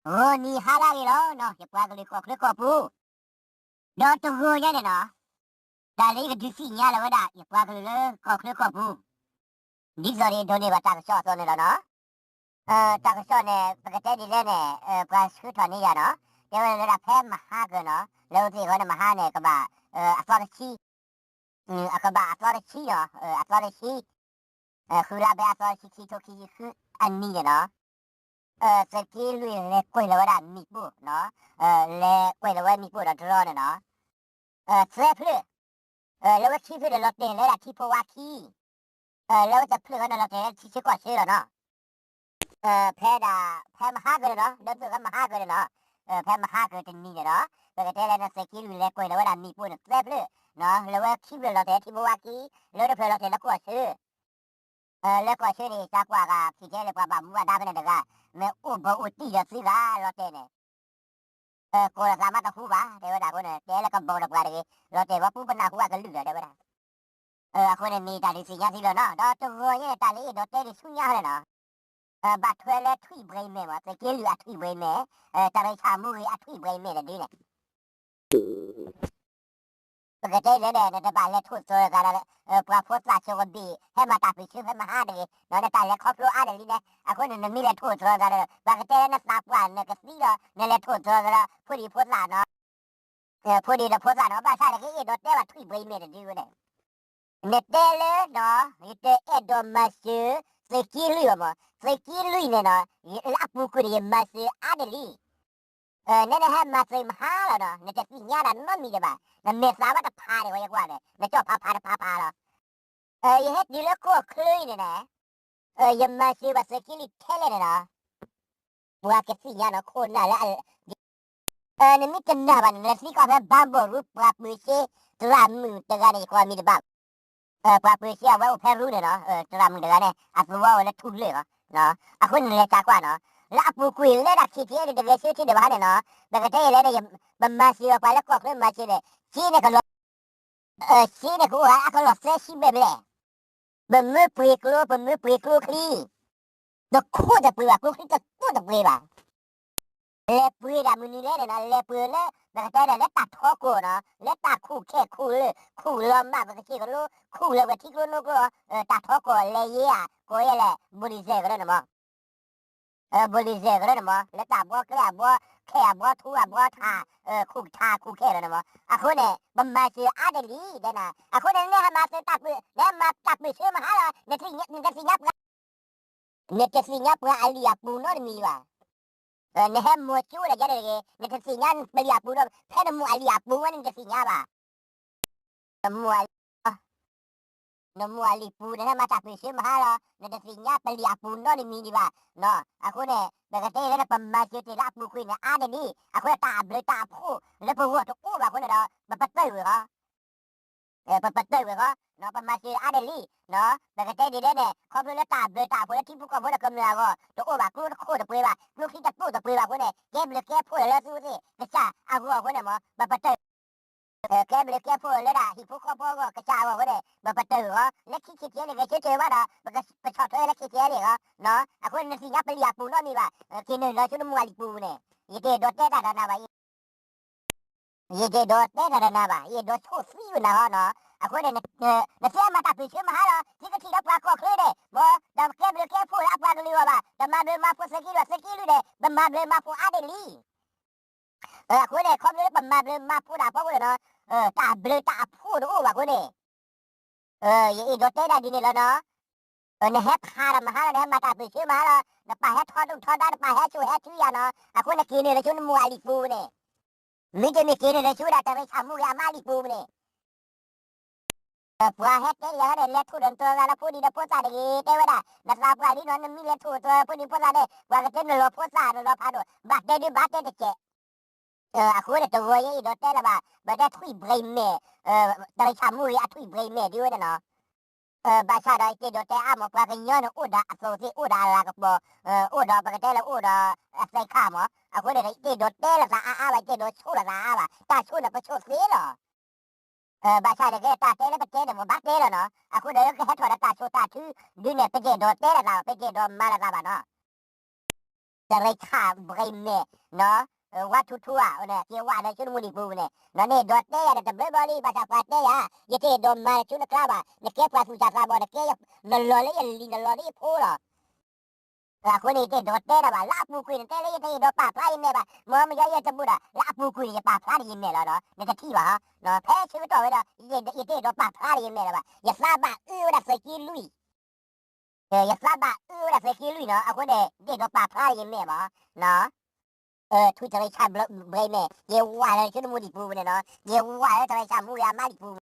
ဂီၤနံၤဟါလၢအဂ့ၤလီၤနီၤ ယပှၤကလုာ်ကီၢ်ချၢကီၢ်ပူၤ, ဒီးတဂီၤညါန့ၣ်နီၤ, တၢ်လၢယကဒုးသ့ၣ်ညါလီၤဝဲဒၣ် ယပှၤကလုာ်လၢကီၢ်ချၢကီၢ်ပူၤ, ဒ်သိးဒီးဒိးန့ၢ်ဘၣ်တၢ်ကစီၣ်အသိးန့ၣ်လီၤနီၤ. တၢ်ကစီၣ်န့ၣ် ပကတဲဒ်လဲၣ်န့ၣ် ပှၤဆှၢထီၣ်န့ၢ်ယၤနီၤ, တဲဝဲလၢဒၣ်ဖဲမဟါကၢၤနီၤ, လၢအဝဲသ့ၣ်အဂီၢ်န့ၣ် မဟါန့ၣ် ကဘၣ်အသီတဆံ, အကဘၣ်အသီတဆံနီၤ, အသီတဆံ, ဃုလါဘဲအသီတဆံ ခံထိခံဆံဃုအနံၤန့ၣ်နီၤ, သုးက့လွံၢ်လဲၤကွံာ်လီၤဝဲဒၣ်မ့ၣ်ပိၢ်နီၤ, လဲၤကွံာ်လီၤဝဲမ့ၣ်ပိၢ်ဒီးတြီန့ၣ်နီၤ, သၢဖျၢၣ်, လၢဝဲခံဖျၢၣ်န့ၣ် လီၤတဲာ်လၢဒၣ်ထံဖိဝါခံ, လၢဝဲတဖျၢၣ်ဃီန့ၣ် လီၤတဲာ်လၢထံဆၢကီၢ်ဆၢလီၤနီၤ. ဖဲဒၣ် ဖဲမဟါကၢၤန့ၣ်နီၤ, ဒီးသုးဝဲမဟါကၢၤန့ၣ်နီၤ, ဖဲမဟါကၢၤတနံၤန့ၣ်နီၤ, ပကတဲလၢန့ၣ် သုးက့လွံၢ်လဲၤကွံာ်လီၤဝဲဒၣ်မ့ၣ်ပိၢ်န့ၣ် သၢဖျၢၣ်, လၢဝဲခံဖျၢၣ်လီၤတဲာ်လၢထံဖိဝါခံ, လၢတဖျၢၣ်လီၤတဲာ်လၢကီၢ်ဆၢ, လၢကီၢ်ဆၢန့ၣ် ယကွၢ်ဂၤ ခံကဲလၢပှၤဘၣ်မူဘၣ်ဒါဖဲန့ၣ်တဂၤ, မ့ၢ်အိၣ်ဘၢအိၣ်တံၢ်ဒီးသုဂၤလီၤတဲာ်န့ၣ် ကိးလီၤသးမးတဟူဘၣ် တဲဝဲဒၣ်အဃိန့ၣ် တဲလၢကဘီတပှၤတဂ့ၤ, လီၤတဲာ်ဝဲပူပနၢ်ဟူအကလုၢ်လီၤ တဲဝဲဒၣ်. အဃိန့ၣ်မ့ၢ်တၢ်ဒုးသ့ၣ်ညါသုလီၤနီၤ, ဒီးတဂီၤညါန့ၣ် တၢ်လၢအဲၣ်ဒိးတဲဒုးဆူညါဟီန့ၣ်နီၤ, ဘၣ်ထွဲလၢထွံၣ်ဘှံးမဲာ်မး သုးက့လွံၢ်အထွံၣ်ဘှံးမဲာ်, တၢ်ရံၣ်ဆၣ်မူဂ့ၤအထွံၣ်ဘှံးမဲာ်တဒုန့ၣ် ပကတဲလၢန့ၣ် နတဘၣ်လဲၤထိၣ်သီသးဒီး ပှၤဖိသၣ်ဆိကဘ့ၣ် ဟဲမၤတၢ်ပၢၢ်ဆၢဖဲမဟါတဂ့ၤ, ဒီးနတၢ်လဲၤခီဖျိအါဒၣ်လံန့ၣ် အဃိန့ၣ် နမ့ၢ်လဲၤထိၣ်သီသးဒီး ပှၤကတဲလၢနသးပှၢ်နကသံဒီး နလဲၤထိၣ်သီသးဒီး ဖိဒံဖိသၣ်နီၤ, ဖိဒံဒီးဖိသၣ်နီၤ ဘၣ်ဆၣ်န့ၣ် ကအဲၣ်ဒိးတဲဘၣ်ထွံၣ်ဘှံးမဲာ်တဒုဝဲန့ၣ် နတဲလၢနီၤ ယတအဲၣ်ဒိးမၤစၢၤ သုးက့လွံၢ်ဘၣ်မး, သုးက့လွံၢ်န့ၣ်နီၤ လၢအပူၤကွံာ်န့ၣ် ယမၤစၢၤအါဒၣ်လံ. နဲနဟဲမၤစၢၤမဟါလီၤနီၤ နတသ့ၣ်ညါတၢ်နီတမံၤဒံးဘၣ်, နမဲာ်သးဘၣ်တဖးန့ၣ်ဝဲယကွၢ်န့ၣ် နကၠီၣ်ဖးဖးတဖးဖးလီၤ. ယဟဲတုၤလၢကီၢ်ချၢအံၤန့ၣ်န့ၣ် ယမၤစၢၤဘၣ်သုးက့လွံၢ်ထဲလဲၣ်န့ၣ်နီၤ ပှၤကသ့ၣ်ညါနီၤ ခိၣ်နၢ်လၢ နမ့ၢ်တနာ်ဘၣ်န့ၣ် နသံကွၢ်ဖဲဘါဘီၣ်ရူ ပှၤပၢၤရှ့ သရၣ်မုၣ်တဂၤန့ၣ် ယကိးအမံၤတဘၣ်, ပှၤပၢၤရှ့အဝဲအိၣ်ဖဲရူန့ၣ်နီၤ, သရၣ်မုၣ်တဂၤန့ၣ် အသဝီအိၣ်လၢထူလၢၢ်လီၤ. အဃိန့ၣ်နလဲၤသံကွၢ်နီၤ, လၢအပူၤကွံာ်လၢဒၣ် ခံထံၣ် တဂဲၤဆၢထံၣ်ဒံးဘၣ်န့ၣ်နီၤ, ပကတဲယဲလဲၣ်န့ၣ် ပမၤစၢၤအီၤပှၤလၢကီၢ်ချၢမၤစၢၤန့ၣ် က့န့ၣ်ကလီၤ စ့န့ၣ်ကအိၣ်ဝဲအကလီၢ်သၢဆံဘျဲၣ်ဘျဲၣ်, ပမၢပှ့ၤကျိ ပမၢပှ့ၤကျိချံ တခိၣ်တပှ့ၤဘၣ်, ကျိချံတခိၣ်တပှ့ၤဘၣ်. လဲၤပှ့ၤဒၣ်မနုၤလဲၣ်န့ၣ်နီၤ, လဲၤပှ့ၤလၢ ပကတဲဒီးလၢတၢ်ထီကီၢ်နီၤ, လၢတၢ်ခူၣ်ခဲခူၣ်လၢ ခူၣ်လီၤမၢ်ပကစ့ၢ်ကလိ, ခူၣ်လီၤပထံကျိနိကျိ, တၢ်ထီကီၢ်လဲၤယ့ဧါ, ကိးယဲလဲၣ် ဘူလံၤစဲၣ်ကရၢန့ၣ်မး ဘူလံၤစဲၣ်ကရၢန့ၣ်မး လၢတၢ်ဘှီကျဲအဘှီ ခဲအဘှီထူအဘှီထၣ် ခူၣ်ထၣ်ခူၣ်ခဲလီၤန့ၣ်မး, အဃိန့ၣ် ပမၤစၢၤအါဒၣ်လံ တဲနၤ, အဃိန့ၣ် နဟဲမၤစၢၤတၢ်ပၢၢ် နဟဲမၤတၢ်ပၢၢ်ဆၢမဟါလီၤ, နတသ့ၣ်ညါပှၤ နတသ့ၣ်ညါပှၤအလံာ်အပူၤနီတမံၤဘၣ်. နဟဲမိၢ်ကၠိဒီးယၤတဂ့ၤ, နတသ့ၣ်ညါပလံာ်အပူၤနီ, ဖဲနမိၢ်အလံာ်အပူၤဝဲန့ၣ် နတသ့ၣ်ညါဘၣ်. နမိၢ်အလံာ် နမိၢ်အလံာ်ပူၤ နဟဲမၤတၢ်ပၢၢ်ဆၢမဟါလီၤ, နတသ့ၣ်ညါပလံာ်အပူၤနီတမံၤဒံးဘၣ်. အဃိန့ၣ် ပကတဲလၢနပမၤစၢၤတ့ၢ်လၢအပူၤကွံာ်န့ၣ် အါဒၣ်လံ, အဃိန့ၣ် တၢ်အဘျုးတၢ်အဖှိၣ်လၢပဂီၢ်တအိၣ်ဘၣ်အဃိန့ၣ်ဒီး ပပတုာ်ဝဲဃီ ပပတုာ်ဝဲဃီ, ပမၤစၢၤအါဒၣ်လံ, ပကတဲဒ်လဲၣ်န့ၣ် ခီဖျိလၢတၢ်ဘျုးတၢ်ဖှိၣ်လၢထံဖိကီၢ်ဖိဒီးကမျၢၢ်အဂီၢ် တအိၣ်ဘၣ်, ကျိတခိၣ်တပှ့ၤဘၣ်, ကျိချံတပိၢ်တပှ့ၤဘၣ်အဃိန့ၣ် ကဲဘျုးကဲဖှိၣ်လၢသုဝဲသ့ၣ် ကစၢ်အဂီၢ်အဃိန့ၣ်မး ပပတုာ်, ကဲဘျုးကဲဖှိၣ်လၢဒၣ်ဟံၣ်ဖိဃီဖိအဂီၢ် ကစၢ်အဂီၢ်အဃိန့ၣ် ပပတုာ်ဃီ, လၢခံခံကဲန့ၣ် ဂဲၤဆၢထၢၣ်ဘၣ်ဒီး ပဆီၣ်ထွဲလၢခံကဲန့ၣ်ဃီ, အဃိန့ၣ် နသ့ၣ်ညါပလံာ်အပူၤနီတမံၤဘၣ်, က့ၤနုာ်လီၤဆူနမိၢ်အလံာ်ပူၤန့ၣ် ယတအဲၣ်ဒိးတဲတၢ်ဒီးနၤဘၣ် ယတအဲၣ်ဒိးတဲတၢ်ဒီးနၤဘၣ်, ယအဲၣ်ဒိးဆိၣ်သံဝဲနၤဟီနီၤ, အဃိန့ၣ် နသ့ၣ်ညါမၤတၢ်ပၢၢ်ဆၢမဟါလီၤ, သုကထံၣ်ဒီးပှၤကီၢ်ချၢန့ၣ် မ်တကဲဘျုးကဲဖှိၣ်လၢအပှၤကလုာ်အဂီၢ်ဘၣ်, တမၤဘျုးမၤဖှိၣ်သုးက့လွံၢ် သုးက့လွံၢ်န့ၣ် ပမၤဘျုးမၤဖှိၣ်အါဒၣ်လံ, အဃိန့ၣ် ခီဖျိလၢပမၤဘျုးမၤဖှိၣ်တၢ်ဖီခိၣ်န့ၣ်နီၤ, တၢ်ဘျုးတၢ်ဖှိၣ်တအိၣ်ဘၣ်အဃိန့ၣ် ယအဲၣ်ဒိးတဲဒၣ်ဒ်န့ၣ်လီၤနီၤ, နဟဲဖးဒီးမဟါလီၤ, နဟဲမၤတၢ်ပၢၢ်ဆၢမဟါလီၤ, နပာ်ဟဲထီဒိၣ်ထီဒါ, နပာ်ဟဲဆိၣ်ဟဲထုယၤနီၤ, အဃိန့ၣ် က့ၤနုာ်လီၤဆူနမိၢ်အလံာ်ပူၤန့ၣ်, မ့တမ့ၢ်က့ၤနုာ်လီၤဆူဒၣ်တၢ်ရံၣ်ဆၣ်မူဂ့ၤအမါလံာ်ပူၤန့ၣ် ပှၤဟဲတဲယၤဒီး လဲၤထိၣ်ဒီးတြီသးလၢဖိဒံဒီးဖိသၣ်တဂ့ၤ, တဲဝဲဒၣ် နသးပှၢ်လံနီၤ, နမ့ၢ်လဲၤထိၣ်တြီဖိဒံဖိသၣ်န့ၣ် ပှၤကတဲနလီၤဖိသၣ်နလီၤဖးဒိၣ်, ဘၣ်တဲဒုးဘၣ်တဲတကဲး အဃိန့ၣ် တဂီၤယအဲၣ်ဒိးတဲလၢၤဘၣ်, ပတဲထွံၣ်ဘြံၤမဲာ်, တၢ်ရံၣ်ဆၣ်မူဂ့ၤအထွံၣ်ဘြံၤမဲာ်ဒ်ဝဲန့ၣ်နီၤ, ဘၣ်ဆၣ်ဒီးယတအဲၣ်ဒိးတဲအါမး, ပှၤကညီန့ၣ် အိၣ်ဒီးအသိးသ့ၣ်, အိၣ်ဒီးအလၤကပီၤ, အိၣ်ဒီးပကတဲလၢအိၣ်ဒီးအသဲခါမး, အဃိန့ၣ် ယတအဲၣ်ဒိးတဲလၢၤသးအါအါဘၣ်, ယတအဲၣ်ဒိးဆိၣ်လၢၤသးအါဘၣ်, တၢ်ဆိၣ်န့ၣ် ပဆိၣ်သ့လီၤ ဘၣ်ဆၣ်ဒီးကဲတၢ်တဲလၢပတဲန့ၣ် ပဘၣ်တဲလီၤနီၤ, အဃိဒီးကဟဲထီၣ်ဒီးတၢ်ဆိၣ်တၢ်ထု, ဒ်န့ၣ် ပတအဲၣ်ဒိးတဲလၢၤသးဘၣ်, ပတအဲၣ်ဒိးမၤလၢၤသးဘၣ်နီၤ. တရံးဆၣ်ဘြံးမဲာ်, ဝါထူထူဧါ, က့ၤဝးလၢဆိနမူဒံးပူၤန့ၣ်, နအဲၣ်ဒိးတဲယၤဒီးတဘျီဘျီလံ, ဘၣ်ဆၣ်ပှၤတဲယၤ, ယတအဲၣ်ဒိးမၤလၢဆိနကျါဘၣ်, နကဲပှၤသူၣ်စၢ်သးဘီၣ်, နကဲ, နလီၤလၢယလံၤ နလီၤလၢယဖိလီၤ. အဃိန့ၣ် ယတအဲၣ်ဒိးတဲတၢ်ဘၣ်, လၢအပူၤကွံာ်န့ၣ် တဲလၢယတအဲၣ်ဒိးပာ်ဖျါယမဲာ်ဘၣ်, မ်မယီယတဘူၣ်ဒီး လၢအပူၤကွံာ်န့ၣ် ယပာ်ဖျါဒီးယမဲာ်လီၤဒီး နတထံၣ်ဘၣ်, ဖဲဆၢကတီၢ်ဝဲဒီး ယတအဲၣ်ဒိးပာ်ဖျါဒီးယမဲာ်လၢၤဘၣ်, ယသးဘၣ်အၢဝဲဒၣ်သုးက့လွံၢ် ယသးဘၣ်အၢဝဲဒၣ်သုးက့လွံၢ်နီၤ, အဃိန့ၣ် ဒ့ၣ်ဒိးပာ်ဖျါယမဲာ်ဘၣ်, ထွံၣ်တရံးဆၣ်ဘြံးမဲာ်, ယဝးလၢဆိနမူဒံးပူၤန့ၣ်နီၤ, ယဝးလၢတရံးဆၣ်မူဂ့ၤအမါဒံးပူၤ